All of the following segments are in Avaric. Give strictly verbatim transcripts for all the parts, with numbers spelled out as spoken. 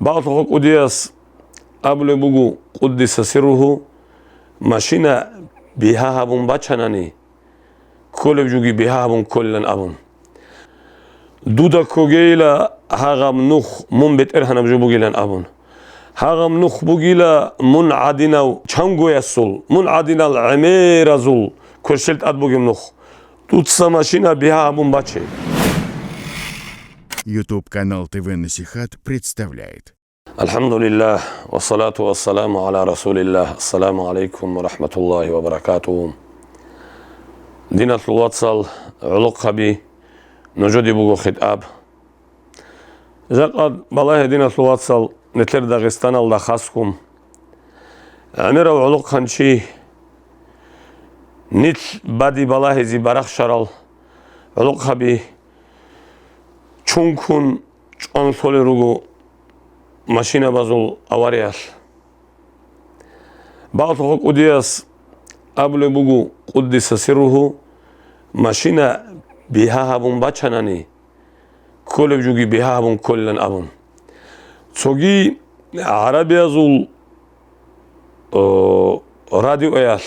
Багьлъухъа кӀудияс абулеб буго, къуддиса сирругьу, машина бигьа гьабун бачанани, кколеб жуги бигьа гьабун кколилан абун. Дуда ккогейила гьагъаб нух мун бетӀергьанаб жо бугилан абун. Гьагъаб нух бугила мун гӀадинав чангоясул, мун гӀадинал гӀемеразул кверщел тӀад бугеб нух. Дуца машина бигьа гьабун баче. YouTube канал Т В Насихат представляет. Алхамдулиллагь, вассалату вассаламу гӀала Расулиллагь. Ассаламу гӀалайкум ва рахматуллагьи ва баракатугьу. Диналъул вацал, гӀолохъаби, нужеде буго хитӀаб. Жакъа балагье, диналъул вацал, нилъер Дагъистаналда хасго. ГӀемерав гӀолохъанчи, нилъ баде балагьизе барахщарал гӀолохъаби чункун чӀван лъолел руго машинабазул авариялъ. Багьлъухъа кӀудияс абулеб буго, къуддиса сирругьу, машина бигьа гьабун бачанани, кколеб жуги бигьа гьабун кколилан абун. Цоги гӀарабиязул, о, радиоялъ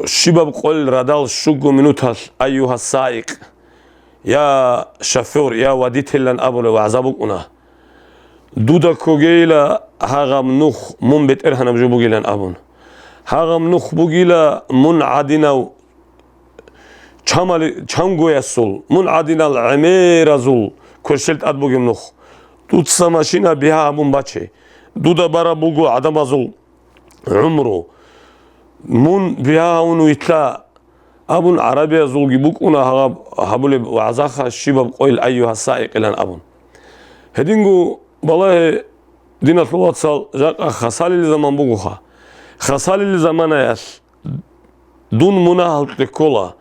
щибаб къойил радал щуго минуталъ «Айюгьа саикъ», «Я шофёр», «Я водительлан» абулеб вагӀза букӀуна. Дуда ккогейила гьагъаб нух мун бетӀергьанаб жо бугилан абун. Гьагъаб нух бугила мун гӀадинав чамали-, чангоясул, мун гӀадинал гӀемеразул кверщел тӀад бугеб нух. Дуца машина бигьа гьабун баче. Дуда бараб буго гӀадамазул гӀумру. Мун бигьа гьавун вилълъа абун, гӀарабиязулги букӀуна гьаб-, гьабулеб вагӀзаха щибаб къойил «Айюгьа саикъилан» абун. Гьединго балагье, диналъул вацал, жакъа хасалил заман бугоха. Хасалил заманаялъ дун мунагьалъе ккола,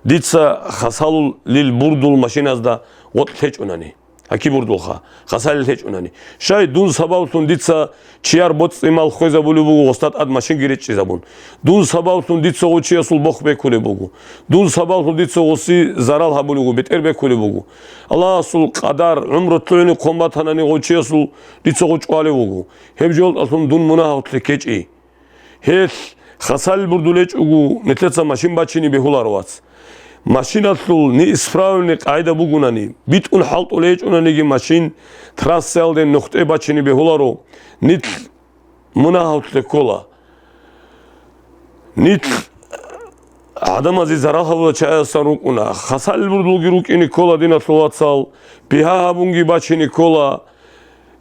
дица хасалулил бурдул машиназда гъоркь лъечӀунани. Гьаки бурдулха, хасалил лъечӀунани. Щай, дун сабаблъун дица чияр боцӀи-мал хвезабулеб буго, гъосда тӀад машинги речӀчӀизабун. Дун сабаблъун дица гъов чиясул бох бекулеб буго. Дун сабаблъун дица гъоси зарал гьабулеб буго, бетӀер бекулеб буго. Аллагьасул къадар, гӀумру лъугӀине хъван батанани гъов чиясул дица гъов чӀвалев вуго. Гьеб жолдалъун дун мунагьалъе ккечӀи. Гьелъ хасалил бурдул гьечӀого, нилъеца машин бачине бегьуларо, вац. Машиналъул неисправный къагӀида бугунани, битӀун хӀалтӀулей гьечӀонаниги машин, трассаялде нухде бачине бегьуларо, нилъ мунагьалъе ккола. Нилъ гӀадамазе зарал гьабулел чагӀасан рукӀуна. Хасалил бурдулги рукӀине ккола, диналъул вацал, бигьа гьабунги бачине ккола.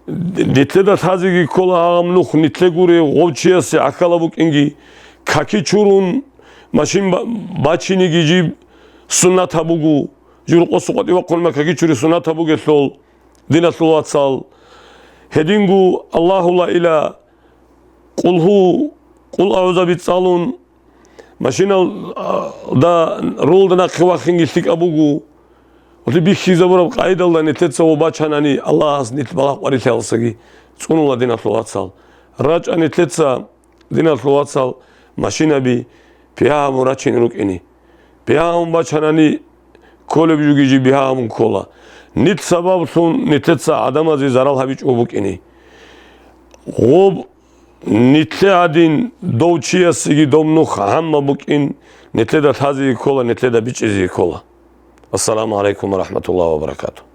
Нилъеда лъазеги ккола гьагъаб нух, нилъе гуре, гъов чиясе гӀахьалаб букӀинги, каки чурун машин ба-, бачинеги жиб суннат гьабуго, журкъосухъа тӀивахъун каки чури суннат гьабугелъул, диналъул вацал. Гьединго Аллагьу ла илагьа, къулгьу, къул агӀузаби цӀалун, машиналда рулда нахъе вахинги лъикӀаб буго. Гьули бихьизабураб къайдалда нилъеца гъо бачанани, Аллагьас нилъ балагь къварилъиялсаги цӀунула, диналъул вацал. РачӀа нилъеца, диналъул вацал, машинаби бигьа гьабун рачин рукӀине. Бигьа гьабун бачанани, кколеб жуги жиб бигьа гьабун ккола. Нилъ сабаблъун нилъеца гӀадамазе зарал гьабичӀого букӀине. Гъоб нилъе гӀадин дов чиясеги дов нух гӀамма букӀин, нилъеда лъазеги ккола, нилъеда бичӀчӀизеги ккола. Ассаламу гӀалайкум ва рахматуллагьи ва баракатугь.